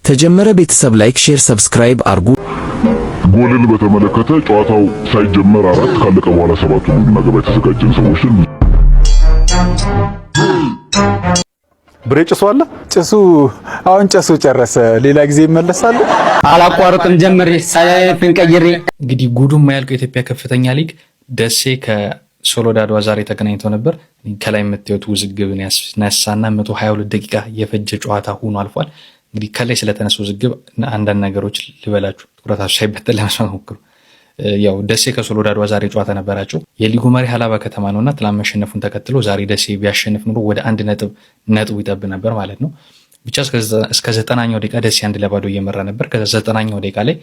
ተጀመረ። ቤተሰብ like፣ share፣ subscribe አርጉ። ጎልን በተመለከተ ጨዋታው ሳይጀመር አራት ካለቀ በኋላ ሰባት ሁሉ ልናገባ የተዘጋጀን ሰዎች። ብሬ ጭሱ አለ። ጭሱ አሁን ጭሱ ጨረሰ። ሌላ ጊዜ ይመለሳሉ። አላቋርጥም ጀምሬ ሰይፍን ቀይሬ። እንግዲህ ጉዱ የማያልቀው የኢትዮጵያ ከፍተኛ ሊግ ደሴ ከሶሎዳ አድዋ ዛሬ ተገናኝተው ነበር። ከላይ የምታዩት ውዝግብን ያስነሳና 122 ደቂቃ የፈጀ ጨዋታ ሆኖ አልፏል። እንግዲህ ከላይ ስለተነሱ ውዝግብ አንዳንድ ነገሮች ልበላችሁ፣ ትኩረታችሁ ሳይበተን ለመስማት ሞክሩ። ያው ደሴ ከሶሎዳ አድዋ ዛሬ ጨዋታ ነበራቸው። የሊጉ መሪ ሀላባ ከተማ ነውና ትላንት መሸነፉን ተከትሎ ዛሬ ደሴ ቢያሸንፍ ኑሮ ወደ 1 ነጥብ ነጥቡ ይጠብ ነበር ማለት ነው። ብቻ እስከ 90ኛው ደቂቃ ደሴ 1-0 እየመራ ነበር። ከዛ 90ኛው ደቂቃ ላይ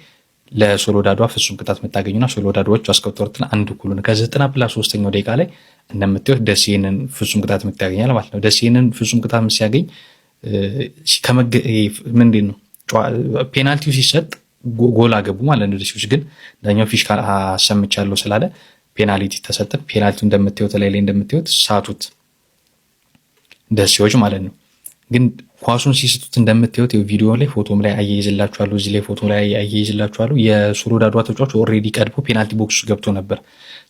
ለሶሎዳ አድዋ ፍጹም ቅጣት ምት አገኙና ሶሎዳ አድዋዎቹ አስቆጠሩትና 1 እኩል ነው። ከዘጠና plus ሶስተኛው ደቂቃ ላይ እንደምታዩት ደሴ ይህንን ፍጹም ቅጣት ምት ያገኛል ማለት ነው። ደሴ ይህንን ፍጹም ቅጣት ምት ሲያገኝ ምንድን ነው ፔናልቲው ሲሰጥ ጎል አገቡ ማለት ነው። ደሴዎች ግን ዳኛው ፊሽካ አሰምቻለሁ ስላለ ፔናልቲ ተሰጠ። ፔናልቲው እንደምታዩት ላይ እንደምታዩት ሳቱት ደሴዎች ማለት ነው። ግን ኳሱን ሲስቱት እንደምታዩት ቪዲዮ ላይ ፎቶም ላይ አያይዝላችኋለሁ፣ እዚህ ላይ ፎቶ ላይ አያይዝላችኋለሁ። የሶሎዳ አድዋ ተጫዋች already ቀድሞ penalty box ገብቶ ነበር።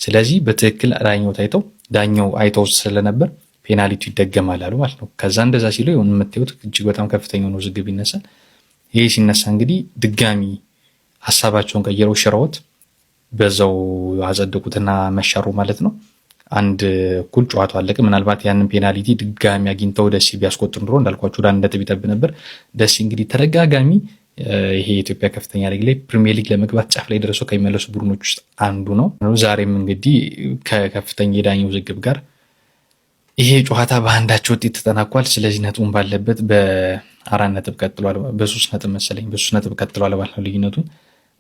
ስለዚህ በትክክል ዳኛው ታይተው ዳኛው አይተው ስለነበር ፔናልቲው ይደገማል አሉ ማለት ነው። ከዛ እንደዛ ሲሉ የምታዩት እጅግ በጣም ከፍተኛ የሆነ ውዝግብ ይነሳል። ይሄ ሲነሳ እንግዲህ ድጋሚ ሀሳባቸውን ቀይረው ሽረውት በዛው አጸደቁትና መሻሩ ማለት ነው። 1 እኩል ጨዋታው አለቀ። ምናልባት ያንን ፔናልቲ ድጋሚ አግኝተው ደሴ ቢያስቆጥር ኑሮ እንዳልኳችሁ ወደ 1 ነጥብ ይጠብ ነበር። ደሴ እንግዲህ ተደጋጋሚ ይሄ የኢትዮጵያ ከፍተኛ ሊግ ላይ ፕሪሚየር ሊግ ለመግባት ጫፍ ላይ ደርሰው ከሚመለሱ ቡድኖች ውስጥ አንዱ ነው። ዛሬም እንግዲህ ከከፍተኛ የዳኛ ውዝግብ ጋር ይሄ ጨዋታ በአንዳቸው ውጤት ተጠናቋል። ስለዚህ ነጥቡን ባለበት በ4 ነጥብ ቀጥሏል፣ በ3 ነጥብ መሰለኝ በ3 ነጥብ ቀጥሏል ማለት ነው ልዩነቱን።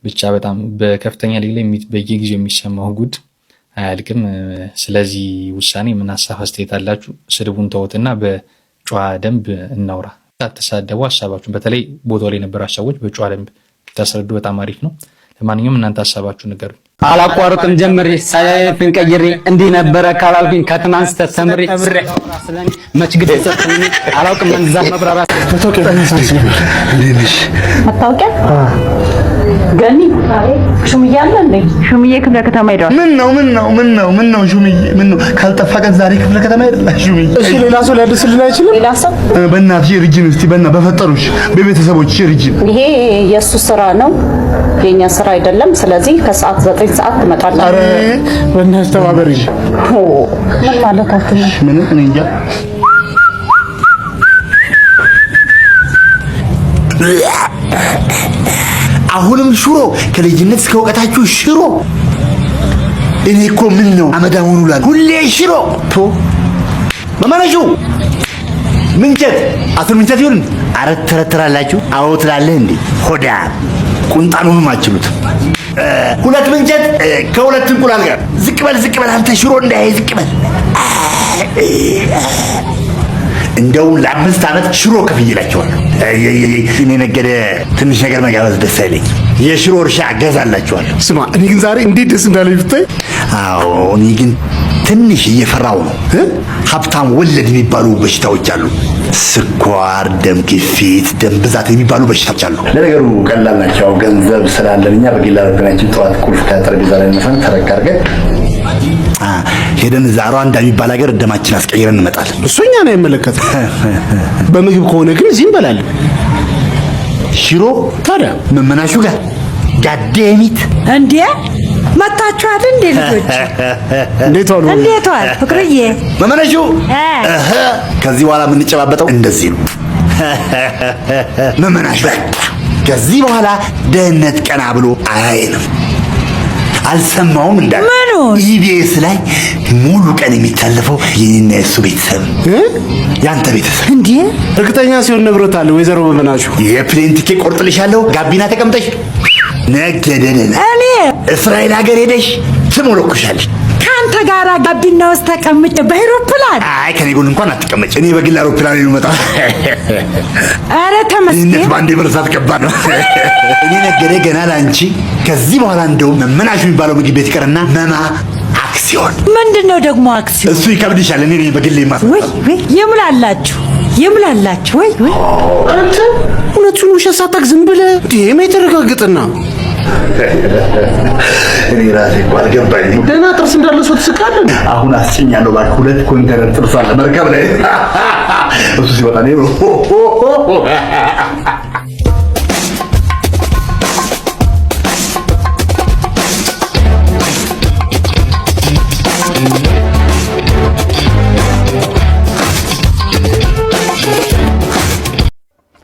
ብቻ በጣም በከፍተኛ ሊግ ላይ በየጊዜው የሚሰማው ጉድ አያልቅም። ስለዚህ ውሳኔ ምን ሀሳብ አስተያየት አላችሁ? ስድቡን ተውትና በጨዋ ደንብ እናውራ። አትሳደቡ። ሀሳባችሁን በተለይ ቦታው ላይ የነበራችሁ ሰዎች በጨዋ ደንብ ብታስረዱ በጣም አሪፍ ነው። ለማንኛውም እናንተ ሀሳባችሁ ንገሩኝ። አላቋርጥም ጀምሬ ሰይፍን ቀይሬ እንዲህ ነበረ ካላልኩኝ ከትናንት ስህተት ተምሬ መች ግድ ሰጥቶኝ አላውቅም መንዛት መብራራት። መታወቂያ ገኒ ሹምዬ አለ እንዴ? ሹምዬ ክፍለ ከተማ ሄደዋል። ምን ነው ምን ነው ምን ነው ምን ነው ሹምዬ ምን ነው ካልጠፋ ቀን ዛሬ ክፍለ ከተማ ሄደላ ሹምዬ። እሺ ሌላ ሰው ሊያድስልን አይችልም? ሌላ ሰው በእናትሽ ርጅን እስቲ በእና በፈጠሩሽ በቤተሰቦችሽ ርጅን። ይሄ የእሱ ስራ ነው፣ የኛ ስራ አይደለም። ስለዚህ ከሰዓት 9 ሰዓት ትመጣለህ። ኧረ በእናትሽ ተባበሪ። ምን ማለታችሁ ነው? ምን እኔ እንጃ። አሁንም ሽሮ ከልጅነት እስከ እውቀታችሁ ሽሮ። እኔ እኮ ምን ነው አመዳም ሆኑ እላለሁ። ሁሌ ሽሮ ቶ መመነሹ ምንቸት አቶ ምንቸት ይሁን አረት ተረተራላችሁ። አዎ ትላለህ እንዴ ሆዳ ቁንጣኑንም አችሉት። ሁለት ምንቸት ከሁለት እንቁላል ጋር ዝቅ በል ዝቅ በል አንተ ሽሮ እንዳይ ዝቅ በል። እንደውም ለ5 ዓመት ሽሮ ከፍዬላቸዋለሁ። እኔ ነገደ ትንሽ ነገር መጋበዝ ደስ አይለኝ። የሽሮ እርሻ እገዛላችኋለሁ። ስማ እኔ ግን ዛሬ እንዴት ደስ እንዳለኝ ብታይ። አዎ እኔ ግን ትንሽ እየፈራው ነው። ሀብታም ወለድ የሚባሉ በሽታዎች አሉ። ስኳር፣ ደም ግፊት፣ ደም ብዛት የሚባሉ በሽታዎች አሉ። ለነገሩ ቀላል ናቸው። ገንዘብ ስላለን እኛ በግል አውሮፕላናችን ጠዋት ቁልፍ ከጠረጴዛ ላይ ነሳን ተረክ አድርገን ሄደን እዛ ሩዋንዳ የሚባል ሀገር ደማችን አስቀይረን እንመጣለን። እሱ እኛን አይመለከትም። በምግብ ከሆነ ግን እዚህ እንበላለን። ሽሮ ታዲያ መመናሹ ጋር ጋዴሚት እንዴ መታችኋል እንዴ ልጆች? እንዴት ዋሉ? እንዴት ዋል ፍቅርዬ? መመነሹ ከዚህ በኋላ የምንጨባበጠው እንደዚህ ነው። መመናሹ ከዚህ በኋላ ድህነት ቀና ብሎ አያየንም። አልሰማውም እንዳለ ምኑን? ኢቢኤስ ላይ ሙሉ ቀን የሚታለፈው የኔና የሱ ቤተሰብ ያንተ ቤተሰብ። እንዴ እርግጠኛ ሲሆን ንብረት አለ ወይዘሮ መመናሹ። የ plane ticket ቆርጥልሻለሁ። ጋቢና ተቀምጠሽ ነገደንን እኔ እስራኤል ሀገር ሄደሽ ትሞለኩሻለሽ። ከአንተ ጋር ጋቢና ውስጥ ተቀምጬ በአይሮፕላን? አይ ከኔ ጎን እንኳን አትቀመጭ። እኔ በግል አውሮፕላን ነው የምመጣው። ኧረ ተመስገን። ድህነት በአንዴ መርሳት ከባድ ነው። እኔ ነገደ ገና ላንቺ ከዚህ በኋላ እንደውም መመናሹ የሚባለው ምግብ ቤት ይቀርና መማ አክሲዮን። ምንድን ነው ደግሞ አክሲዮን? እሱ ይከብድሻል። እኔ ነኝ በግል የማስ ወይ ወይ ይምላላችሁ ይምላላችሁ ወይ ወይ አንተ እውነቱን ውሸት ሳታውቅ ዝም ብለህ እንዴ የተረጋገጠና እኔ ራሴ እኮ አልገባኝም። ደህና ጥርስ እንዳለ ሰው ትስቃለህ። አሁን አስጭኛለሁ እባክህ። ሁለት ኮንቴነር ጥርስ አለ መርከብ ላይ፣ እሱ ሲወጣ እኔ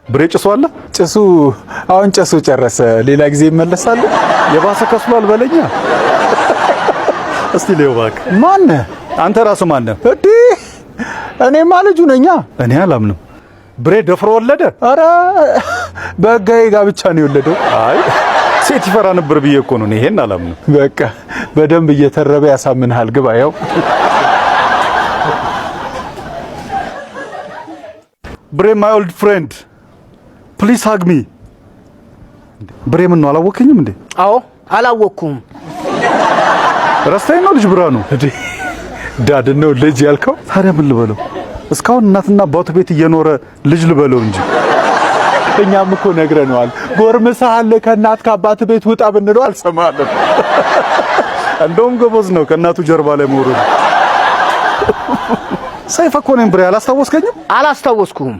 ብሬ ጭሱ አለ። ጭሱ አሁን ጭሱ ጨረሰ። ሌላ ጊዜ ይመለሳሉ። የባሰ ከስሏል በለኛ። እስቲ ሌው እባክህ። ማነህ? አንተ ራስህ ማነህ? እንዴ እኔማ ልጁ ነኛ። እኔ አላምንም። ብሬ ደፍሮ ወለደ? ኧረ በህጋዊ ጋብቻ ነው የወለደው። አይ ሴት ይፈራ ነበር ብዬ እኮ ነው። እኔ ይሄን አላምንም። በቃ በደንብ እየተረበ ያሳምንሃል። ግባ ያው ብሬ my old friend, please hug me። ብሬ ምን ነው አላወከኝም እንዴ? አዎ አላወቅኩም። ረስተኸኝ ነው ልጅ ብርሃኑ? እንዴ dad ነው ልጅ ያልከው? ታዲያ ምን ልበለው? እስካሁን እናትና አባቱ ቤት እየኖረ ልጅ ልበለው እንጂ። እኛም እኮ ነግረነዋል። ጎርምሰሃል ከእናት ከአባት ቤት ውጣ ብንለው አልሰማንም። እንደውም ጎበዝ ነው ከእናቱ ጀርባ ላይ መውረዱ። ሰይፈ እኮ ነኝ ብሬ፣ አላስታወስከኝም? አላስታወስኩም።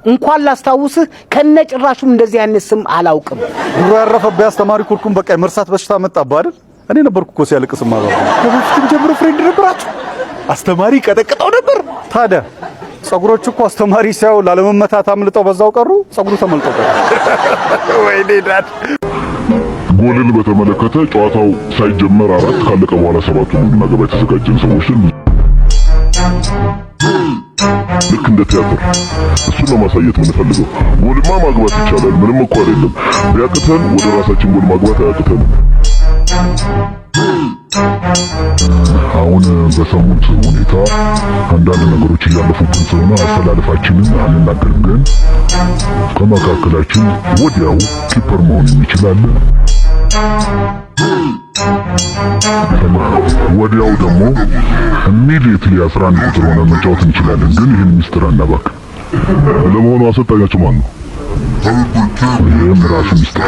እንኳን ላስታውስህ ከነጭራሹም እንደዚህ አይነት ስም አላውቅም። ድሮ ያረፈብህ አስተማሪ ኩርኩም በቃ የመርሳት በሽታ መጣብህ አይደል? እኔ ነበርኩ እኮ ሲያለቅስ ማባብ። ከበፊትም ጀምሮ friend ነበራችሁ? አስተማሪ ቀጠቅጠው ነበር። ታዲያ ጸጉሮች እኮ አስተማሪ ሲያዩ ላለመመታት አምልጠው በዛው ቀሩ። ጸጉሩ ተመልጦ ቀረ። ወይኔ dad። ጎልን በተመለከተ ጨዋታው ሳይጀመር አራት ካለቀ በኋላ ሰባት ሁሉ ልናገባ የተዘጋጀን ሰዎችን ልክ እንደ ቲያትር እሱን ለማሳየት የምንፈልገው ጎልማ ማግባት ይቻላል። ምንም እኮ አይደለም። ቢያቅተን ወደ ራሳችን ጎል ማግባት አያቅተንም። አሁን በሰሙት ሁኔታ አንዳንድ ነገሮች እያለፉብን ስለሆነ አሰላለፋችንን አንናገርም፣ ግን ከመካከላችን ወዲያው keeper መሆን የሚችል አለ። ወዲያው ደግሞ immediately 11 ቁጥር ሆነ መጫወት እንችላለን። ግን ይህን ሚስጥር አናባክ። ለመሆኑ አሰልጣኛችሁ ማን ነው? ይህም ራሱ ሚስጥር።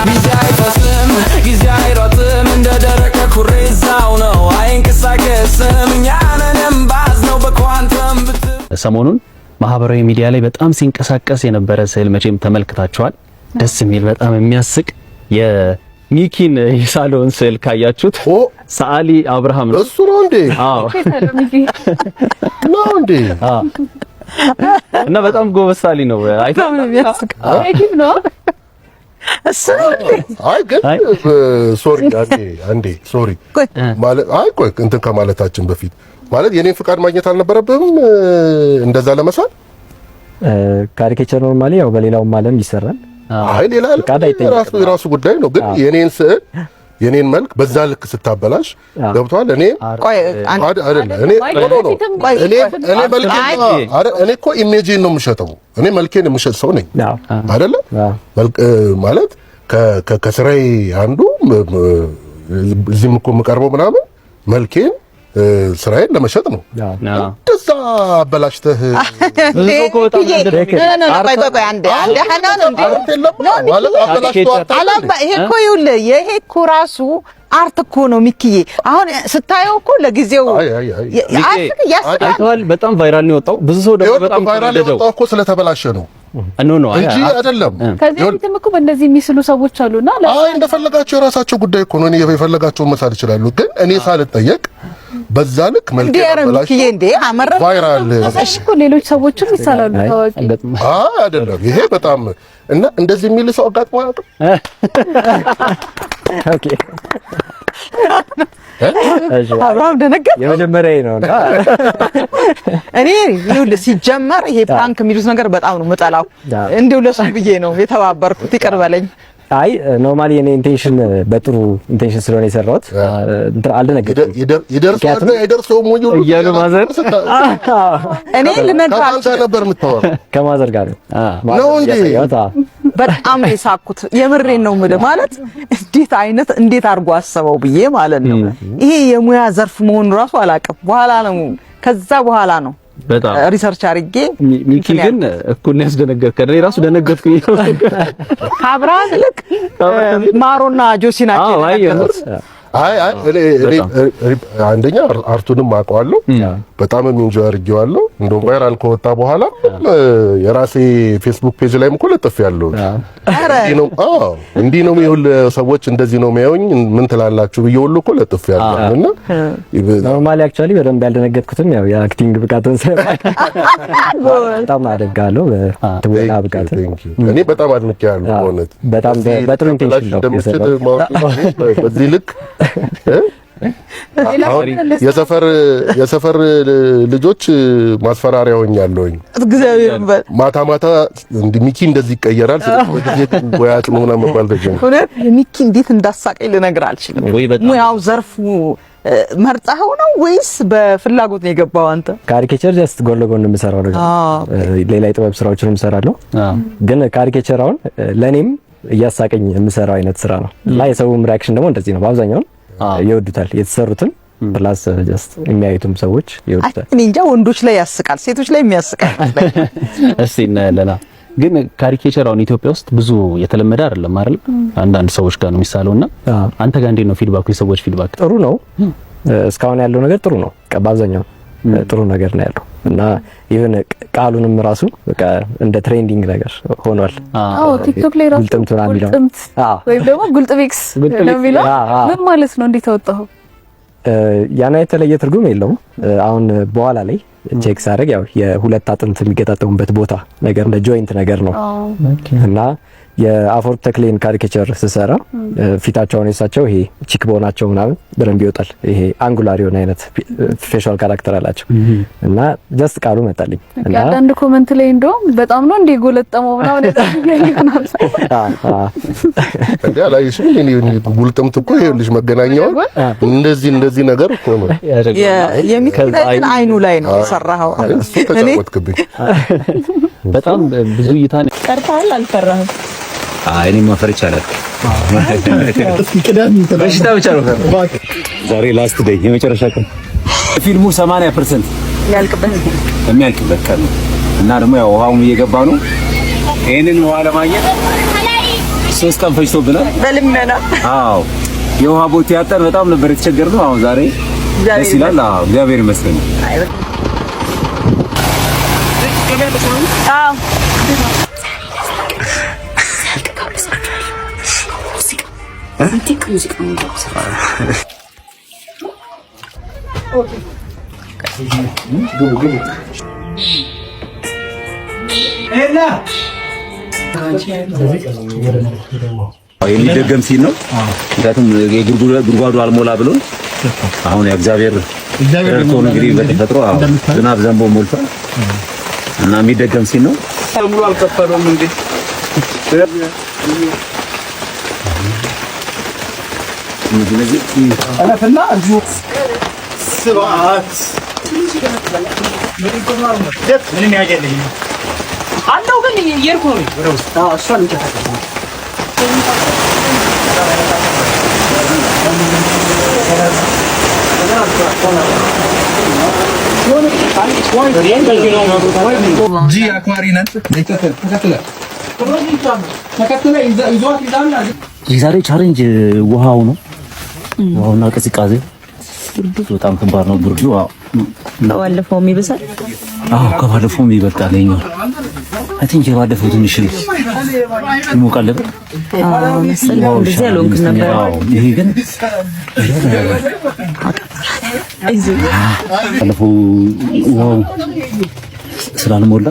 ጊዜ አይፈስም፣ ጊዜ አይሮጥም፣ እንደ ደረቀ ኩሬ እዛው ነው አይንቀሳቀስም። እኛ ነን የምባዝነው በኳንተም ብት ሰሞኑን ማህበራዊ ሚዲያ ላይ በጣም ሲንቀሳቀስ የነበረ ስዕል መቼም ተመልክታችኋል። ደስ የሚል በጣም የሚያስቅ የሚኪን የሳለውን ስዕል ካያችሁት ሰዓሊ አብርሃም ነው። እሱ ነው እንዴ? አዎ ነው እንዴ? አዎ። እና በጣም ጎበዝ ሰዓሊ ነው። በጣም ነው የሚያስቀው። creative ነው እሱ ነው እንዴ? አይ ግን sorry፣ አንዴ አንዴ sorry ማለት አይ ቆይ እንትን ከማለታችን በፊት ማለት የኔን ፍቃድ ማግኘት አልነበረብህም እንደዛ ለመሳል? Caricature normally ያው በሌላውም ዓለም ይሰራል። አይ ሌላ ፍቃድ አይጠየቅም። ራሱ የራሱ ጉዳይ ነው። ግን የኔን ስዕል የኔን መልክ በዛ ልክ ስታበላሽ ገብቷል። እኔ ቆይ አይደለም እኔ no no no እኔ እኔ መልኬን አረ እኔ እኮ image ኤን ነው የምሸጠው። እኔ መልኬን የምሸጥ ሰው ነኝ አይደለ? መልክ ማለት ከስራዬ አንዱ እዚህም እኮ የምቀርበው ምናምን መልኬን ስራዬን ለመሸጥ ነው። እንደዛ አበላሽተህ ቆይ ቆይ ቆይ አንዴ አንዴ ነው እንዴ? አላባ ይሄ እኮ ይኸውልህ ይሄ እኮ ራሱ art እኮ ነው ሚኪዬ። አሁን ስታየው እኮ ለጊዜው ያስቃል። አይተዋል። በጣም viral ነው የወጣው። ብዙ ሰው ደግሞ በጣም viral የወጣው እኮ ስለተበላሸ ነው no no እንጂ አይደለም። ከዚህ በፊትም እኮ በእንደዚህ የሚስሉ ሰዎች አሉና አይ እንደፈለጋቸው የራሳቸው ጉዳይ እኮ ነው። እኔ የፈለጋቸውን መሳል ይችላሉ። ግን እኔ ሳልጠየቅ በዛ ልክ መልክ እንዴ ኧረ ሚኪዬ እንዴ አመረ viral እኮ ሌሎች ሰዎችም ይሳላሉ ታዋቂ። አይ አይደለም። ይሄ በጣም እና እንደዚህ የሚል ሰው አጋጥሞ አያውቅም። Okay. አብርሃም ደነገጥ። የመጀመሪያ ነው። እኔ ይኸውልህ ሲጀመር ይሄ prank የሚሉት ነገር በጣም ነው የምጠላው። እንደው ለሱ ብዬ ነው የተባበርኩት። ይቅር በለኝ። አይ normally የኔ intention በጥሩ intention ስለሆነ የሰራሁት እንትን አልደነገጥኩም። ይደርሰዋል አይደርሰውም ወይ ሁሉ እያሉ mother እኔ ልነግርህ ከማን ጋር ነበር የምታወራው? ከ mother ጋር ነው ነው እንዴ? ያሳየሁት። አዎ። በጣም ነው የሳቅኩት። የምሬን ነው የምልህ። ማለት እንዴት አይነት እንዴት አድርጎ አሰበው ብዬ ማለት ነው። ይሄ የሙያ ዘርፍ መሆኑ ራሱ አላውቅም። በኋላ ነው ከዛ በኋላ ነው በጣም research አድርጌ ሚኪ ግን እኩል ነው ያስደነገጥከን። እኔ ራሱ ደነገጥኩኝ። ከአብርሃም ይልቅ ማሮና ጆሲ ናቸው የደነገጡት። አይ አይ፣ እኔ አንደኛ art ኡንም አውቀዋለሁ፣ በጣም enjoy አድርጌዋለሁ። እንደውም viral ከወጣ በኋላ የራሴ ፌስቡክ page ላይም እኮ ለጥፌያለሁ። እንዲህ ነው፣ አዎ እንዲህ ነው፣ ይኸውልህ ሰዎች እንደዚህ ነው የሚያዩኝ፣ ምን ትላላችሁ ብዬ ሁሉ እኮ ለጥፌያለሁ። እና Normally actually በደንብ ያልደነገጥኩትም ያው የ acting ብቃትን ስለማውቅ በጣም አደንቃለሁ። በትወና ብቃት እኔ በጣም አድንቄያለሁ በእውነት። በጣም በጥሩ intention ነው የሰራሁት። በዚህ ልክ አሁን የሰፈር ልጆች ማስፈራሪያ ሆኛለሁኝ። እግዚአብሔር ይበል። ማታ ማታ እንዲህ ሚኪ እንደዚህ ይቀየራል፣ ስለዚህ በጊዜ ወይ አጥኑ ምናምን መባል ተጀመረ። እውነት ሚኪ እንዴት እንዳሳቀኝ ልነግርህ አልችልም። ሙያው ዘርፉ መርጠኸው ነው ወይስ በፍላጎት ነው የገባው አንተ? Caricature just ጎን ለጎን የምሰራው ነገር፣ ሌላ የጥበብ ስራዎችንም እሰራለሁ። ግን caricature አሁን ለኔም እያሳቀኝ የምሰራው አይነት ስራ ነው እና የሰውም reaction ደግሞ እንደዚህ ነው። በአብዛኛው ይወዱታል የተሰሩትን፣ plus just የሚያዩትም ሰዎች ይወዱታል። እኔ እንጃ፣ ወንዶች ላይ ያስቃል፣ ሴቶች ላይ የሚያስቃል። እስቲ እናያለና ግን caricature አሁን ኢትዮጵያ ውስጥ ብዙ የተለመደ አይደለም አይደል? አንዳንድ ሰዎች ጋር ነው የሚሳለውና አንተ ጋር እንዴት ነው feedback ኡ? የሰዎች feedback? ጥሩ ነው። እስካሁን ያለው ነገር ጥሩ ነው። በአብዛኛው ጥሩ ነገር ነው ያለው እና even ቃሉንም ራሱ በቃ እንደ trending ነገር ሆኗል። አዎ፣ ቲክቶክ ላይ ራሱ ጉልጥምት ምናምን የሚለው። ጉልጥምት ወይም ደግሞ ጉልጥቤክስ ነው የሚለው። ምን ማለት ነው? እንዴት አወጣኸው? ያና የተለየ ትርጉም የለውም። አሁን በኋላ ላይ check ሳደርግ ያው የሁለት አጥንት የሚገጣጠሙበት ቦታ ነገር እንደ joint ነገር ነው እና የአፈወርቅ ተክሌን caricature ስሰራ ፊታቸውን የሳቸው ይሄ cheek bone ኣቸው ምናምን በደንብ ይወጣል። ይሄ angular የሆነ አይነት facial character አላቸው እና just ቃሉ መጣልኝ እና አንዳንድ comment ላይ እንደውም በጣም ነው እንደ ጎለጠመው ምናምን። እንዴ አላየሽም? እኔ ጉልጥምት እኮ ይኸውልሽ መገናኛውን እንደዚህ እንደዚህ ነገር እኮ ነው። የሚኪ ላይ ግን አይኑ ላይ ነው የሰራኸው። እሱ ተጫወትክብኝ። በጣም ብዙ እይታ ቀርተሃል፣ አልፈራህም? አይ እኔማ ፈርቼ አላውቅም። በሽታ ብቻ ነው። ዛሬ last day፣ የመጨረሻ ቀን፣ ፊልሙ 80% ያልቅበት የሚያልቅበት ቀን ነው እና ደግሞ ያው ውሃውም እየገባ ነው። ይሄንን ውሃ ለማግኘት 3 ቀን ፈጅቶብናል። በልመና። አዎ፣ የውሃ ቦቴ ያጣን በጣም ነበር የተቸገርነው። አሁን ዛሬ ደስ ይላል። አዎ፣ እግዚአብሔር ይመስገን። አዎ። ሙዚቃ ነው። ግቡ ግቡ። የሚደገም ሲል ነው። ምክንያቱም የጉድጓዱ አልሞላ ብሎን አሁን እግዚአብሔር ረድቶን እንግዲህ በተፈጥሮ ዝናብ ዘንቦ ሞልቷል እና የሚደገም ሲል ነው። ሙሉ አልከፈለውም እንዴ? እለፍና እዚሁ ስብዓት ምንም ያገልኝ አለው ግን እየሄድኩ ነው ወደ ውስጥ። እሷን እንጨት ጂ አክባሪ ነን። የዛሬው challenge ውሃው ነው። ውሃውና ቅዝቃዜ በጣም ከባድ ነው። ብርዱ አዎ፣ ከባለፈውም ይብሳል። አዎ፣ ከባለፈውም ይበልጣል። ይኸኛው I think የባለፈው ትንሽ ይሞቃል አይደል? አዎ መሰለኝ። እንደዚህ አልሆንክም ነበር። አዎ፣ ይሄ ግን ባለፈው ውሃው ስላልሞላ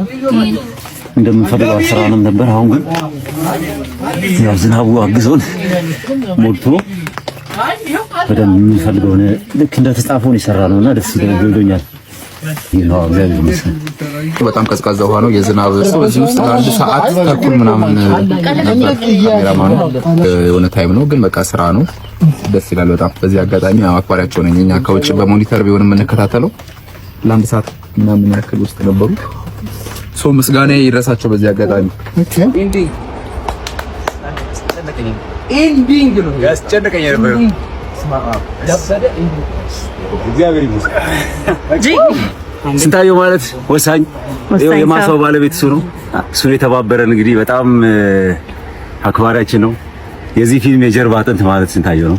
እንደምንፈልገው አልሰራንም ነበር። አሁን ግን ያው ዝናቡ አግዞን ሞልቶ በደንብ የምንፈልገውን ልክ እንደተጻፈው ነው የሰራ ነው እና ደስ ብሎኛል። እግዚአብሔር ይመስገን። በጣም ቀዝቃዛ ውሃ ነው። የዝናብ ሰው እዚህ ውስጥ ለአንድ ሰዓት ተኩል ምናምን ነበር ካሜራማኑ። የሆነ time ነው ግን በቃ ስራ ነው። ደስ ይላል በጣም። በዚህ አጋጣሚ አክባሪያቸው ነኝ። እኛ ከውጭ በ monitor ቢሆን የምንከታተለው ለአንድ ሰዓት ምናምን ያክል ውስጥ ነበሩ። So ምስጋና ይድረሳቸው በዚህ አጋጣሚ። Ending ነው ያስጨነቀኝ የነበረው። እግዚአብሔር ይመስገን። ስንታየው ማለት ወሳኝ የማሳው ባለቤት እሱ ነው። እሱን የተባበረን እንግዲህ በጣም አክባሪያችን ነው። የዚህ ፊልም የጀርባ አጥንት ማለት ስንታየው ነው።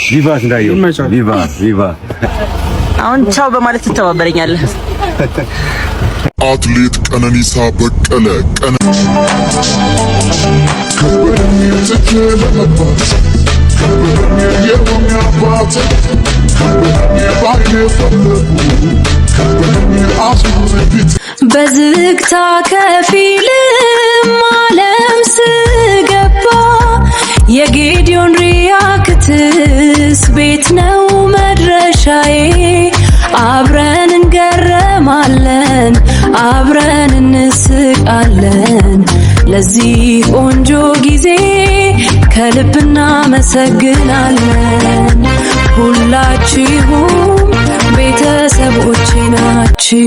ቪቫ ስንታየው፣ ቪቫ ቪቫ። አሁን ቻው በማለት ትተባበረኛለህ። አትሌት ቀነኒሳ በቀለ ቀነ ከበደኝ ትቼ ለመግባት፣ ከበደኝ የወኔ አባት፣ ከበደኝ ባይኔ ፈለጉ፣ ከበደኝ አዙር ፊት። በዝግታ ከፊልም ዓለም ስገባ የጌዲዮን ሪያክትስ ቤት ነው መድረሻዬ። አብረን እንገረማለን፣ አብረን እንስቃለን። ለዚህ ቆንጆ ጊዜ ከልብ እናመሰግናለን። ሁላችሁም ቤተሰቦቼ ናችሁ።